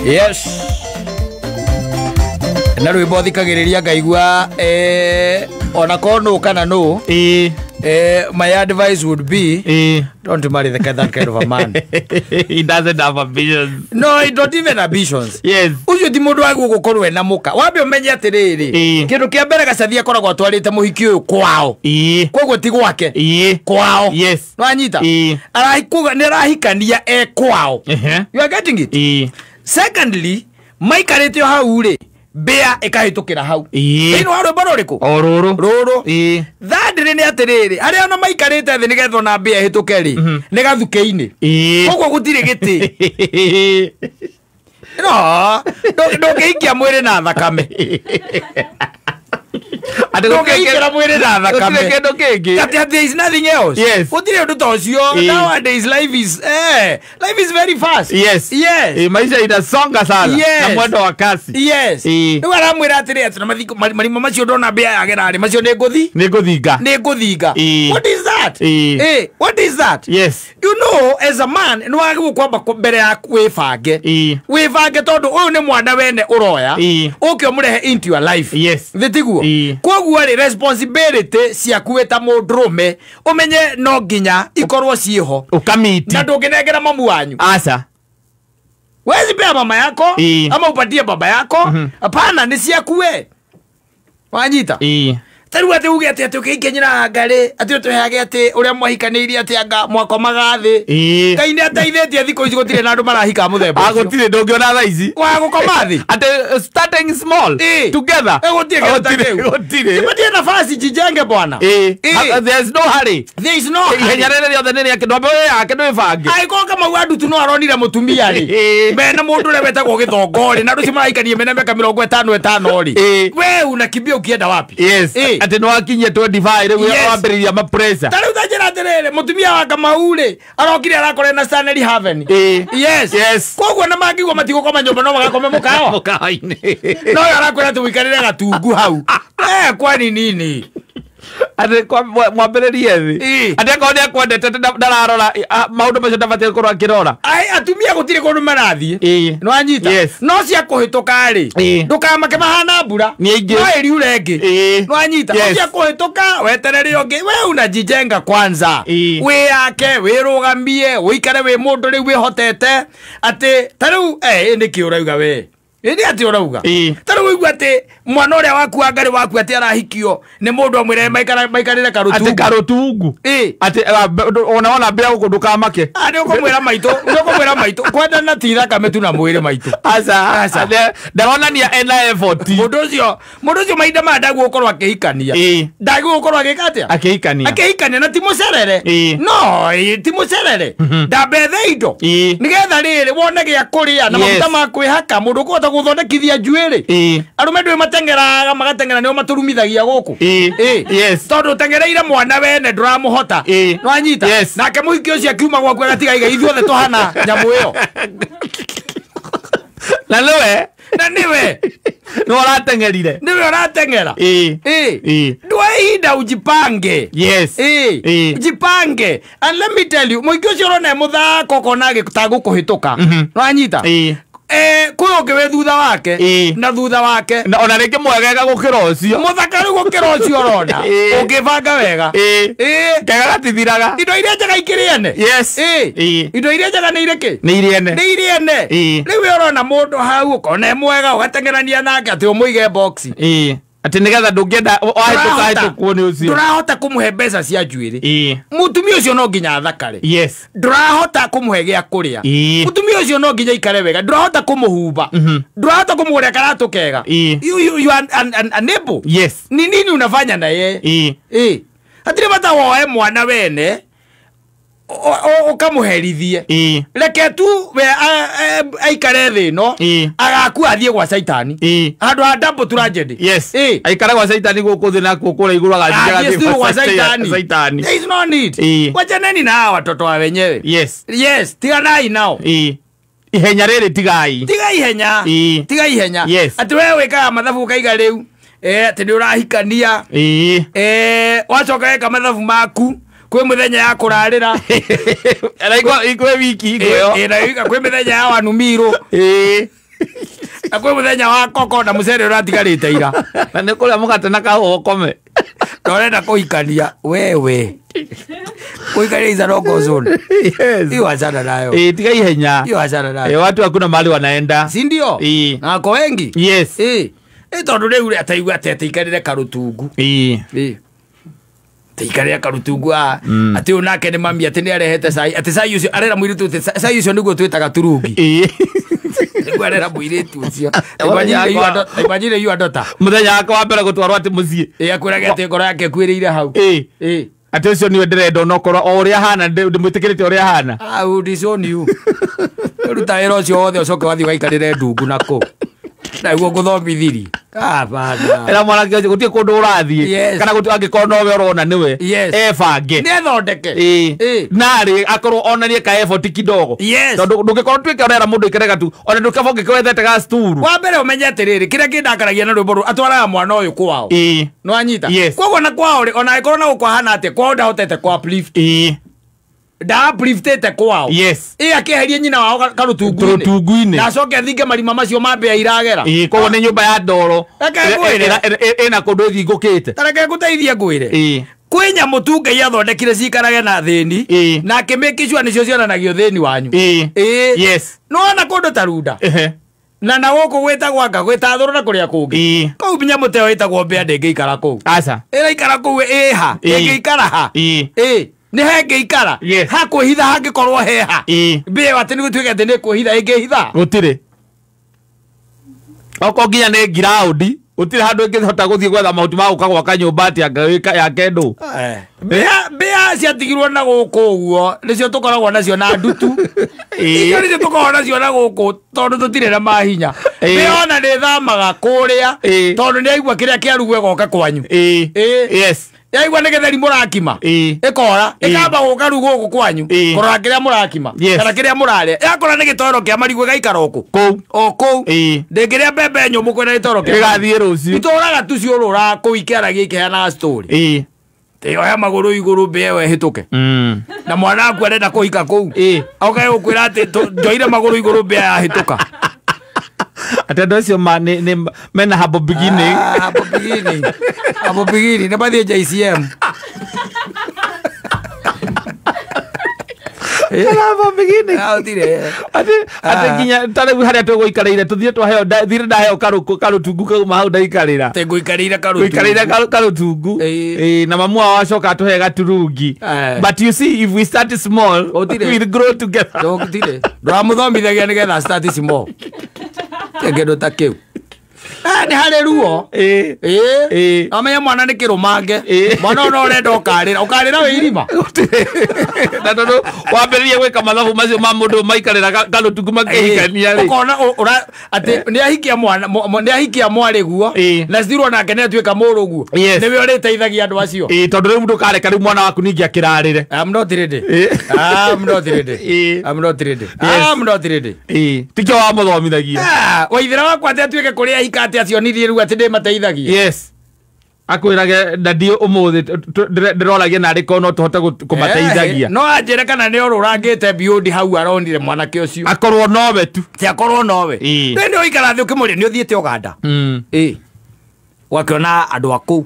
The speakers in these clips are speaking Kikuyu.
Yes, na rwĩmbo thikagĩrĩria ngaigua ona korwo nũ kana nũ. My advice would be, don't marry that kind of a man. He doesn't have ambitions. No, he don't even ambitions. Yes. Ucio ti mundu wagwo gukorwo ena muka. Wambe umenye atiriri, kindu kia mbere Gacathi akoragwo atwarite muhiki uyu kwao. Koguo ti gwake. Kwao. Yes. Nwanyita? Arahikuga ni arahikania e kwao. You are getting it? Secondly, maikarite o hau ri, mbĩa ĩkahĩtũkĩra hau. Thĩinĩ wa rwĩmbo rũrĩkũ? O rũrũ. Rũrũ. Thirdly nĩ atĩrĩrĩ, arĩa ona maikarĩte thĩ nĩgetha ona mbĩa ĩhĩtũke rĩ, nĩ gathukĩ-inĩ. Koguo gũtirĩ gĩtĩ. No, ndũngĩikia mwĩrĩ na thakame. Ndũngĩingĩra mwĩrĩ na thakame. Gũtirĩ kĩndũ kĩngĩ. Atĩ there is nothing else. Yes. Gũtirĩ ũndũ ta ũcio. Nowadays life is very fast. Yes. Yes. Maisha inasonga sana. Yes. Na mwendo wa kasi. Yes. Rĩu aramwĩra atĩrĩ atĩ na marima macio ndona mbĩa yagera rĩ, macio nĩ ngũthi? Nĩ ngũthinga. Nĩ ngũthinga. What is that? What is that? Yes. You know, as a man, nĩ wagĩrĩirwo kwamba mbere yaku wĩbange. Wĩbange tondũ ũyũ nĩ mwana wene ũroya. Ũke ũmũrehe into your life. Yes. Thĩ tiguo? Koguo rĩ, responsibility ciaku wĩ ta mũndũrũme ũmenye no nginya ikorwo ciĩho. Ũkamiti. Na ndũngĩnengera mamu wanyu. Aca. Wezi pea mama yako ama upatie baba yako. Hapana, ni ciaku we. Wanyita? Ta rĩu atĩ uge atĩ ũkĩingĩnyĩra ngarĩ, atĩ ũtũheage atĩ ũrĩa mwahikanĩirie atĩ anga mwakomaga thĩ. Ngai nĩ ateithĩtie thikũ ici gũtirĩ na andũ marahika mũthemba ũcio. Gũtirĩ, ndũngĩona thaa ici. Wa gũkoma thĩ. Atĩ starting small together. Gũtirĩ kĩndũ ta kĩu. Gũtirĩ. Tupatie nafasi jijenge bwana. There is no hurry. There is no hurry. Ihenya rĩrĩ rĩothe nĩ rĩake, ndwambe wĩyake ndwĩbange. Angĩkorwo Kamau wa Ndutu no aronire mũtumia rĩ, mena mũndũ ũrĩa wetagwo Gĩthongo rĩ, na andũ acio marahikania mena mĩaka mĩrongo ĩtano ĩtano rĩ. We unakimbia ukienda wapi? Yes. Atĩ nĩ wakinyia 25 rĩu wambĩrĩria ma pressure. Ta rĩu ta njĩra atĩrĩrĩ, mũtumia wa Kamau rĩ, arokire arakora na Stanley Haven. Yes. Yes. Koguo na mangĩigua matigũkoma nyũmba no magakome mũkawa. Mũkawa-inĩ. No ũyũ arakwĩra atĩ ũikarĩre gatungu hau. Kwani nini? Atĩ mwambĩrĩrie thĩ. Atĩ akorwo nĩ akwendete ndararora maũndũ macio ndabatiĩ gũkorwo akĩrora. Ai, atumia gũtirĩ kũndũ marathiĩ. Nĩwanyita? Yes. No cia kũhĩtũka rĩ, ndũkamake mahana mbura. Nĩ aingĩ. No ĩriure ĩngĩ. Nĩwanyita? Yes. Cia kũhĩtũka weterere ũngĩ. We unajijenga kwanza. Wĩyake, wĩrũgamie, ũikare wĩ mũndũ rĩu wĩhotete. Atĩ ta rĩu, nĩkĩ ũrauga we? Ĩndĩ atĩ ũrauga? Ta rĩu ũigua atĩ mwana ũrĩa waku wa ngarĩ waku atĩ arahikio nĩ mũndũ amwĩre maikarĩre karũtungu. Atĩ karũtungu. Atĩ ona wona mbĩa gũkũ ndũkamake. Nĩ ũkũmwĩra maitũ, nĩ ũkũmwĩra maitũ. Kwendana ti thakame tu na mwĩrĩ maitũ. Aca. Aca. Ndaronania ena effort. Mũndũ ũcio mahinda maya ndagĩrĩirwo gũkorwo akĩhikania. Ndagĩrĩirwo gũkorwo agĩka atĩa? Akĩhikania. Akĩhikania na ti mũcerere. No, ti mũcerere. Ndambethe indo. Nĩgetha rĩrĩ wone gĩa kũrĩa na maguta ma kwĩhaka, mũndũ ũkũhota gũthondekithia njuĩrĩ. Arũme ndũĩ mateng'eraga, magateng'era nĩo matũrumithagia gũkũ. Yes. Tondũ ũteng'ereire mwana wene ndũramũhota. Nĩwanyita? Yes. Nake mũhiki ũcio akiuma gwaku agatiga iga ithuothe tũhana nyamũ ĩyo. Na nĩwe? Na nĩwe. Nĩwe ũrateng'erire. Nĩwe ũrateng'era. Ndũe ihinda ujipange. Yes. Ujipange. And let me tell you, mũhiki ũcio ũrona e mũthako ũkona agĩtagũkũhĩtũka. Nĩwanyita? Kwĩ ũngĩ wĩ thutha wake na thutha wake. Na ona rĩngĩ mwegega gũkĩra ũcio. Mũthaka rĩu gũkĩra ũcio ũrona. Ũngĩbanga wega. Kega gatithiraga. Indo iria njega ikĩrĩ ene. Yes. Indo iria njega nĩ irĩ kĩ? Nĩ irĩ ene. Nĩ irĩ ene. Rĩu we ũrona mũndũ hau ũkona e mwega ũgateng'erania nake atĩ ũmũige box. Atĩ nĩgetha ndũngĩenda wahĩtũka hĩtũkwo nĩ ũcio. Ndũrahota kũmũhe mbeca cia njuĩrĩ. Mũtumia ũcio no nginya athakare. Yes. Ndũrahota kũmũhe gĩa kũrĩa. Mũtumia ũcio no nginya aikare wega. Ndũrahota kũmũhumba. Ndũrahota kũmũgũrĩra karatũ kega. You are unable. Yes. Ni nini unafanya na yeye? Hatirĩ bata woe mwana wene ũkamũherithie. Reke tu we aikare thĩ ĩno, agakua athiĩ gwa Caitani. Handũ ha double tragedy. Yes. Aikare gwa Caitani gũkũ thĩ na kũrĩa igũrũ agathiĩ gwa Caitani. Caitani. There is no need. Wachaneni na hawa watoto wa wenyewe. Yes. Yes, tiganai nao. Ihenya rĩrĩ tigai. Tiga ihenya. Tiga ihenya. Yes. Atĩ we wĩkaga mathabu ũkaiga rĩu. Atĩ nĩ ũrahikania. Wacoka weka mathabu maku. Kwĩ mũthenya ya kũrarĩra. Kwĩ wiki ĩyo. Kwĩ mĩthenya ya wanumirũ. Na kwĩ mũthenya wa koko na mũcere ũratigarĩte ira. Na nĩ kũrĩa mũgate na kahũa ũkome. Na ũrenda kũhikania wewe. Kũhikania is a no go zone. Yes. Hiyo achana nayo. Tiga ihenya. Hiyo achana nayo. Watu hakuna mahali wanaenda. Si ndio? Na wako wengi. Yes. Tondũ rĩu ataigua atĩ ataikarĩre karũtungu. Taikarĩre karũtungu atĩ ũyũ nake nĩ mami atĩ nĩ arehete cai atĩ cai ũcio arera mũirĩtu atĩ cai ũcio nĩguo twĩtaga turungi. Nĩguo arera mũirĩtu ũcio. Imagine you are daughter. Mũthenya wakwa wa mbere gũtwarwo atĩ mũciĩ. Akwĩrage atĩ ngoro yake ĩkuĩrĩire hau. Atĩ ũcio nĩwe ndĩrenda onokorwo o ũrĩa ahana ndĩmwĩtĩkĩrĩte ũrĩa ahana. I will disown you. Ruta wĩra ũcio wothe ũcoke wathiĩ ũgaikarĩre ndungu nako. Na guo ngũthomithiri. Hapana. Ĩra mwanake ũcio gũtirĩ kũndũ ũrathiĩ. Kana gũtirĩ angĩkorwo nowe ũrona nĩwe. Ebange. Nĩethondeke. Narĩ akorwo onanie ka effort kidogo. Tondũ ndũngĩkorwo tuĩke ũrera mũndũ aikare gatu ona ndũkaba ũngĩkorwo wethete ga sturu. Wa mbere ũmenye atĩrĩrĩ kĩrĩa kĩndakaragia na rwĩmbo rũu atwaraga mwana ũyũ kwao. Nĩwanyita? Koguo na kwao rĩ ona angĩkorwo na gũkũ ahana atĩa kwao ndahotete kwa uplift. Nda upliftete kwao. Yes. Akĩeherie nyina wao karũtungu-inĩ. Na acoke athinge marima macio ma mbĩa iragera. Koguo nĩ nyũmba ya ndoro. Ĩna kũndũ ĩthingũkĩte. Ta reke ngũteithie ngwĩre. Kwĩ nyamũ tu Ngai athondekire ciikarage na thĩni na akĩmake sure nĩcio cionanagio thĩni wanyu. Yes. Nĩwona kũndũ ta Runda. Na na gũkũ gwĩtagwo anga gwĩtathũrũ na kũrĩa kũngĩ. Kũu nyamũ ta ĩyo ĩtagwo mbĩa ndĩngĩikara kũu. Aca. Ĩraikara kũu ĩha. Ĩngĩikara ha. Nĩ hengĩikara. Ha kwĩhitha hangĩkorwo heha. Mbĩa atĩ nĩ gũtuĩke atĩ nĩ kwĩhitha ĩngĩhitha. Gũtirĩ. Okorwo nginya nĩ ngiraundi gũtirĩ handũ ĩngĩhota gũthiĩ gwetha mahuti ma gũka gwaka nyũmba atĩ anga yake ndũ. Mbĩa ciatigirwo na gũkũ ũguo nĩcio tũkoragwo nacio na ndutu. Icio nĩcio tũkoragwo nacio na gũkũ tondũ tũtirĩ na mahinya. Mbĩa ona nĩ ĩthamaga kũrĩa tondũ nĩ yaigua kĩrĩa kĩarugwo ĩgoka kwanyu. Yes. Yaigua nĩ gĩtheri mũrakima. Ĩkora ĩkamba gũka rĩu gũkũ kwanyu kũrora kĩrĩa mũrakima kana kĩrĩa mũrarĩa. Yakora nĩ gĩtoero kĩa marigũ ĩgaikara o kũu. O kũu. Ndĩngĩrĩa mbembe nyũmũ kwĩna gĩtoero kĩa Ĩgathiĩ rũciũ. Itũraga tu ciũrũraga kũu ikĩaragia ikĩheanaga story. Yoya magũrũ igũrũ mbĩa ĩyo ĩhĩtũke. Na mwana waku arenda kũhika kũu. Oke gũkwĩra atĩ njoire magũrũ igũrũ mbĩa yahĩtũka. Atĩ andũ acio mena humble beginning. Humble beginning. Humble beginning. Nĩ mathiĩ JCM. Humble beginning. Atĩ nginya ta rĩu harĩa tũgũikarĩire tũthiĩ twaheo thire ndaheo karũtungu kauma hau ndaikarĩra. Atĩ ngũikarĩire karũtungu. Ngũikarĩire karũtungu. Na mamu wao acoka atũhe gaturungi. But you see if we start small we'll grow together. Gũtirĩ. Ndũramũthomithagia nĩgetha start small. Kĩndũ ta kĩu. Nĩ harĩ ruo. Amenye mwana nĩ kĩrũmange. Mwana ũyũ no ũrenda ũkarĩra. Ũkarĩra wĩ irima. Na tondũ wambĩrĩria gwĩka mathabu macio ma mũndũ maikarĩra karũtungu makĩhikania rĩ. Ũkona atĩ nĩ ahikia mwana nĩ ahikia mwarĩ guo na cirwo nake nĩ atuĩka mũrũguo. Nĩwe ũrĩteithagia andũ acio. Tondũ rĩu ndũkareka rĩu mwana waku ningĩ akĩrarĩre. I'm not ready. I'm not ready. I'm not ready. I'm not ready. Tikĩo wamũthomithagia. Waithĩra wakwa atĩ atuĩke kũrĩa ahika atĩ acionithie rĩu atĩ ndĩmateithagia. Yes. Akwĩrage dadi ũmũthĩ ndĩroragia narĩ korwo no tũhote kũmateithagia. No anjĩre kana nĩ orũrangĩte beyond hau aronire mwanake ũcio. Akorwo nowe tu. Ti akorwo nowe. Rĩu nĩ ũikara thĩ ũkĩmũria nĩ ũthiĩte Uganda. Ũgakĩona andũ a kũu.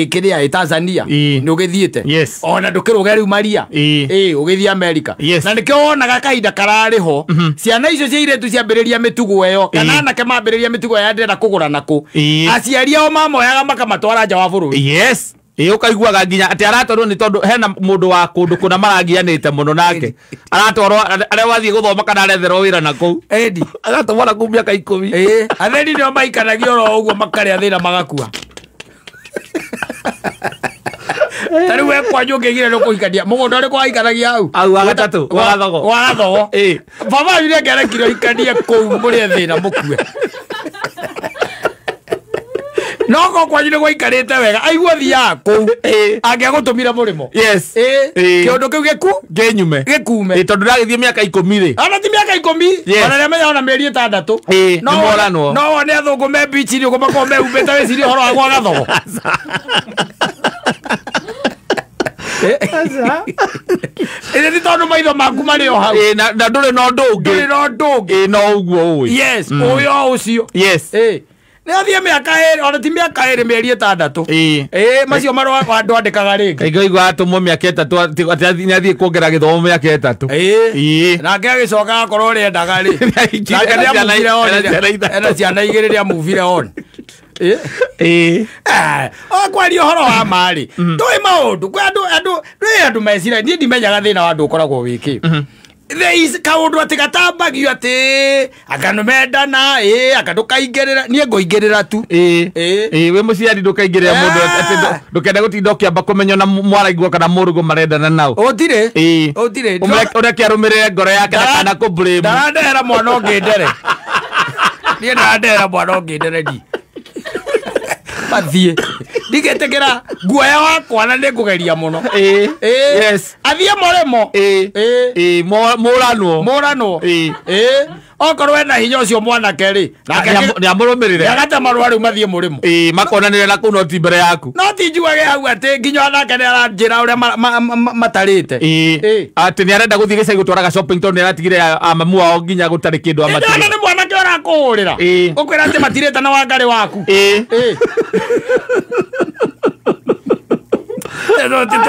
Kĩrĩa ĩ Tanzania nĩ ũgĩthiĩte. Ona ndũkĩrũge rĩu Maria. Ũgĩthiĩ America. Na nĩkĩo wonaga kahinda kararĩ ho ciana icio cia airĩtu ciambĩrĩria mĩtugo ĩyo kana anake mambĩrĩria mĩtugo ĩyo ya ndĩrenda kũgũra nakũ. Aciari ao mamoyaga makamatwara nja wa bũrũri. Yes. Ũkaiguaga nginya atĩ aratwarwo nĩ tondũ hena mũndũ wa kũndũ kũna maragianĩte mũno nake. Aratwarwo arĩa wathiĩ gũthoma kana aretherwo wĩra na kũu. Agatũmwo na kũu mĩaka 10. Atheri nĩo maikaragia oro ũguo makarĩa thĩna magakua. Ta rĩu we kwanyu ũngĩgire nĩ ũkũhikania mũgũnda ũrĩkũ waikaragia hau? Hau wa gatatũ, wa Gathogo. Wa Gathogo. Baba wanyu nĩangĩarekire ũhikanie kũu mũrĩe thĩna mũkue. No ko kwanyu nĩ gwaikarĩte wega aigua thiaga kũu angĩagũtũmire mũrĩmo. Yes. Kĩũndũ kĩu gĩku kĩnyume gĩkume. Tondũ ndagĩthiĩ mĩaka 10 rĩ. Ona ti mĩaka 10. Ona nĩamenya ona mĩeri 6. Nĩmoranwo. No wone athũngũ me beach-inĩ ũguo makorwo mehumbĩte wĩcirie ũhoro wa gwa Gathogo. Ĩĩ nĩ tondũ maitho maku marĩ o hau. Ĩĩ na ndũrĩ na ũndũ ũngĩ. Ndũrĩ na ũndũ ũngĩ. Ĩĩ no ũguo ũĩ. Yes, ũyũ ũcio. Yes. Ĩĩ. Nĩ athiĩ mĩaka ĩrĩ, ona ti mĩaka ĩrĩ, mĩeri 6. Ĩĩ. Ĩĩ, macio marũa ndwandĩkaga rĩngĩ. Kaingĩ ũiguaga atũmwo mĩaka 3 atĩ nĩ athiĩ kuongerera gĩthomo mĩaka 3. Ĩĩ. Ĩĩ. Nake agĩcoka akorwo ũrĩa endaga rĩ. Nĩahikire Nake nĩamuvire on. ena ciana ithatũ. Ena ciana 2 nĩamuvire on. Ĩĩ. Ĩĩ. O kwaria ũhoro wa ma rĩ, ndũĩ maũndũ, kwĩ andũ andũ ndũĩ andũ meciragia, niĩ ndimenyaga thĩna wa andũ ũkoragwo wĩ kĩ. There is kaũndũ atĩ gatambagio atĩ anga nĩmendana, ĩĩ, anga ndũkaingĩrĩra, niĩ ngũingĩrĩra tu. Ĩĩ. Ĩĩ. Ĩĩ wĩ mũciari ndũkaingĩrĩra mũndũ atĩ ndũkende gũtinda ũkĩamba kũmenya na mwaraigua kana mũrũgũ marendana nao. Ũtirĩ. Ĩĩ. Ũtirĩ. Ũreke arũmĩrĩre ngoro yake na kana kũ blame. Ndarandehera mwana ũngĩ ndere. Niĩ ndarandehera mwana ũngĩ ndere ni. Mathiĩ. Ndigetĩkĩra guoya wakwa na nĩngũgeria mũno. Ĩĩ. Ĩĩ. Yes. Athiĩ mũrĩmo. Ĩĩ. Ĩĩ. Ĩĩ mũranwo. Mũranwo. Ĩĩ. Ĩĩ. Okorwo ena hinya ũcio mwanake rĩ, nake Nĩamũrũmĩrĩre. nĩagate marũa rĩu mathiĩ mũrĩmo. Ĩĩ makonanĩre na kũu no ti mbere yaku. No ti njuage hau atĩ nginya onake nĩaranjĩra ũrĩa matarĩte. Ĩĩ. Ĩĩ. Atĩ nĩarenda gũthiĩ gĩcagi gũtwaraga shopping tondũ nĩaratigire mamu wao nginya gũtarĩ kĩndũ Ndĩrona amatigĩire. nĩ mwanake ũrakũhũrĩra. Ĩĩ. Ũkwĩra atĩ matirĩte na wangarĩ waku. Ĩĩ. Ĩĩ.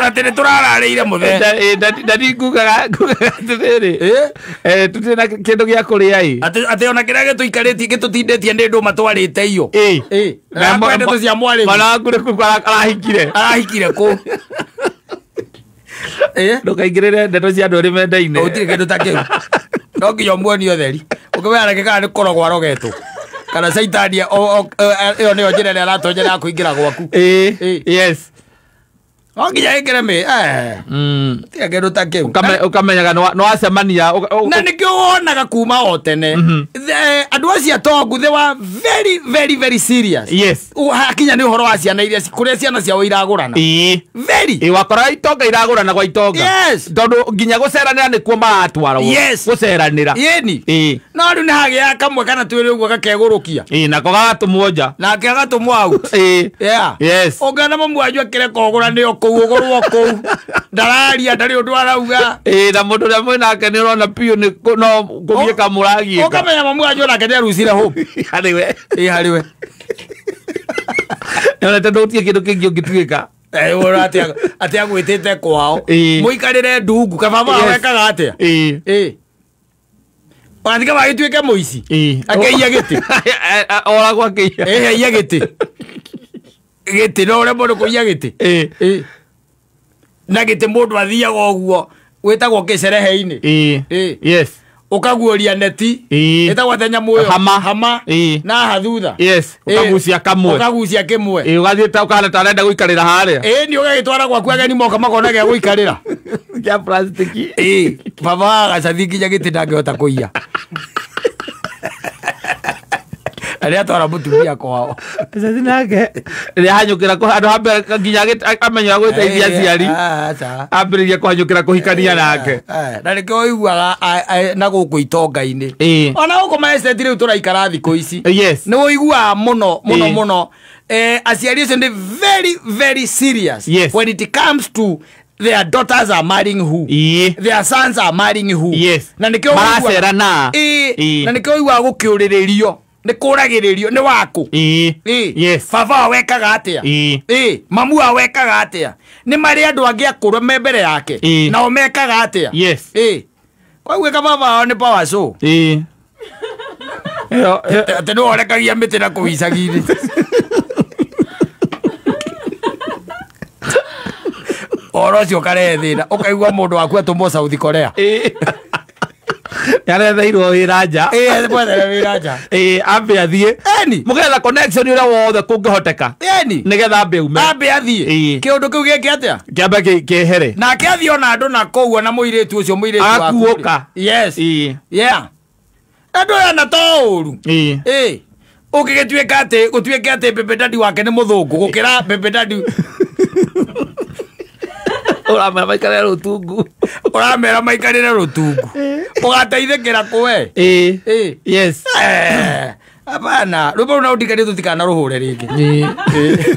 Atĩ nĩ tũrararĩire mũthee. Ndadi ngugaga atĩrĩrĩ. Ĩĩ. Tũtirĩ na kĩndũ gĩa kũrĩa ĩ. Atĩ ona kĩrĩa gĩtũikarĩtie gĩtũtindĩtie nĩ ndũma twarĩte iyo. Ĩĩ. Ĩĩ. Na ndeto cia mwarĩguo. Mwana waku nĩ kũ arahikire. Arahikire kũ? Ĩĩ. Ndũkaingĩrĩre ndeto cia andũ arĩa mendaine. Gũtirĩ kĩndũ ta kĩu. No nginya ũmuonie ũtheri. Ũkĩmenya reke kana nĩ kũrogwo arogetwo. Kana caitani ĩyo nĩyo njĩra ĩrĩa aratonyera ya kũingĩra gwaku. Ĩĩ. Ĩĩ. Yes. No nginya ĩngĩre mĩ. Tiga kĩndũ ta kĩu. Ũkamenyaga nĩ wacemania. Na nĩkĩo wonaga kuma o tene. Andũ acio atongu they were very very very serious. Yes. Hakinya nĩ ũhoro wa ciana iria kũrĩa ciana ciao iragũrana. Ĩĩ. Very. Ĩĩ wakora itonga iragũrana gwa itonga. Yes. Tondũ nginya gũceranĩra nĩkuo maratwarwo. Yes. Gũceranĩra. Ĩni. Ĩĩ. No rĩu nĩ hagĩaga kamwe kana twĩrĩ ũguo gakegũrũkia. Ĩĩ nako gagatũmwo nja. Nake agatũmwo out. Ĩĩ. Yeah. Yes. Ũngĩona mamu wanyu akĩreka ũgũrane o kũu ũgũrwo kũu. Ndararia ndarĩ ũndũ arauga. Ĩĩ na mũndũ ũrĩa mwĩ nake nĩ ũrona biũ nĩ no kũgiĩka mũragiĩka. Ũkamenya mamu wanyu onake nĩarucire hope. Harĩ we. Ĩĩ harĩ we. Nĩonete ndũgũtige kĩndũ kĩngĩ ũngĩtuĩka. Atĩ agwĩtĩte kwao. Ĩĩ. Mũikarĩre ndungu kababa Yes. wekaga atĩa? Ĩĩ. Ĩĩ. Ona kaba gĩtuĩke mũici. Ĩĩ. Akĩiya gĩtĩ. Oragwo akĩiya. Ĩĩ aiya gĩtĩ. Gĩtĩ no ũrĩa mũndũ kũiya gĩtĩ. Ĩĩ. Ĩĩ. Na gĩtĩ mũndũ athiaga ũguo wĩtagwo kĩcerehe-inĩ. Ĩĩ. Ĩĩ. Yes. Ũkaguũria neti. Ĩĩ. Ĩtagwo atĩa nyamũ ĩyo? Hama. Hama. Ĩĩ. Na haha thutha. Yes. Ĩĩ. Ũkagucia kamwe. Ũkagucia kĩmwe. Ĩĩ ũgathiĩ ta ũkahana ta arenda gũikarĩra harĩa. Ĩĩ nĩ ũgagĩtwara gwaku ageni moka makona gĩa gũikarĩra. Kĩa plastiki. Ĩĩ. Baba wa Gacathi nginya gĩtĩ ndangĩhota kũiya. Arĩa atwara mũtumia kwao. Gacathi nake rĩrĩa ahanyũkĩra handũ ha mbere nginya amenyera gwĩteithia aciari. Aca. Ambĩrĩria kũhanyũkĩra kũhikania nake. Na nĩkĩo ũiguaga na gũkũ itonga-inĩ. Ĩĩ. Ona gũkũ maestate rĩu tũraikara thikũ ici. Yes. Nĩ ũiguaga mũno mũno Ĩĩ. mũno. Aciari acio nĩ very very serious. Yes. When it comes to their daughters are marrying who. Ĩĩ. Their sons are marrying who. Yes. Na nĩkĩo ũiguaga- Maracerana. Ĩĩ. Ĩĩ. Na nĩkĩo ũiguaga gũkĩũrĩrĩrio. Nĩ kũragĩrĩrio nĩ waku. Ĩĩ. Ĩĩ. Yes. Baba wao wekaga atĩa? Ĩĩ. Ĩĩ. Mamu wao wekaga atĩa? Nĩ marĩ andũ angĩ akũrũ me mbere yake. Ĩĩ. Nao mekaga atĩa? Yes. Ĩĩ. Koguo ĩka baba wao nĩ power show. Ĩĩ. Ĩyo Atĩ nĩwe ũrekagia mĩtĩ na kũu icagi-inĩ. Ũhoro ũcio ũkarehe thĩna. Ũkaigua mũndũ waku atũmwo South Korea. Ĩĩ. Nĩaretheirwo wĩra nja. Ĩĩ, mwethere wĩra nja. Ĩĩ, ambe athiĩ. Ĩni. Mũgetha connection ũrĩa wothe kũngĩhoteka. Ĩni. Nĩgetha ambe aume. Ambe athiĩ. Ĩĩ. Kĩũndũ kĩu gĩke atĩa? Kĩambe kĩehere. Nake athiĩ ona andũ na kũu ona mũirĩtu ũcio mũirĩtu waku. Agakuũka. Yes. Ĩĩ. Yeah. Andũ aya na to ũru. Ĩĩ. Ĩĩ. Ũngĩgĩtuĩka atĩ gũtuĩke atĩ baby daddy wake nĩ mũthũngũ gũkĩra baby daddy. Ũramera maikarĩre rũtungu. Ũramera maikarĩre rũtungu. Ũgateithĩkĩra kũ we? Ĩĩ. Ĩĩ. Yes. Hapana. Rwĩmbo rũu no ũndikanie tũtikanarũhũre rĩngĩ. Ĩĩ.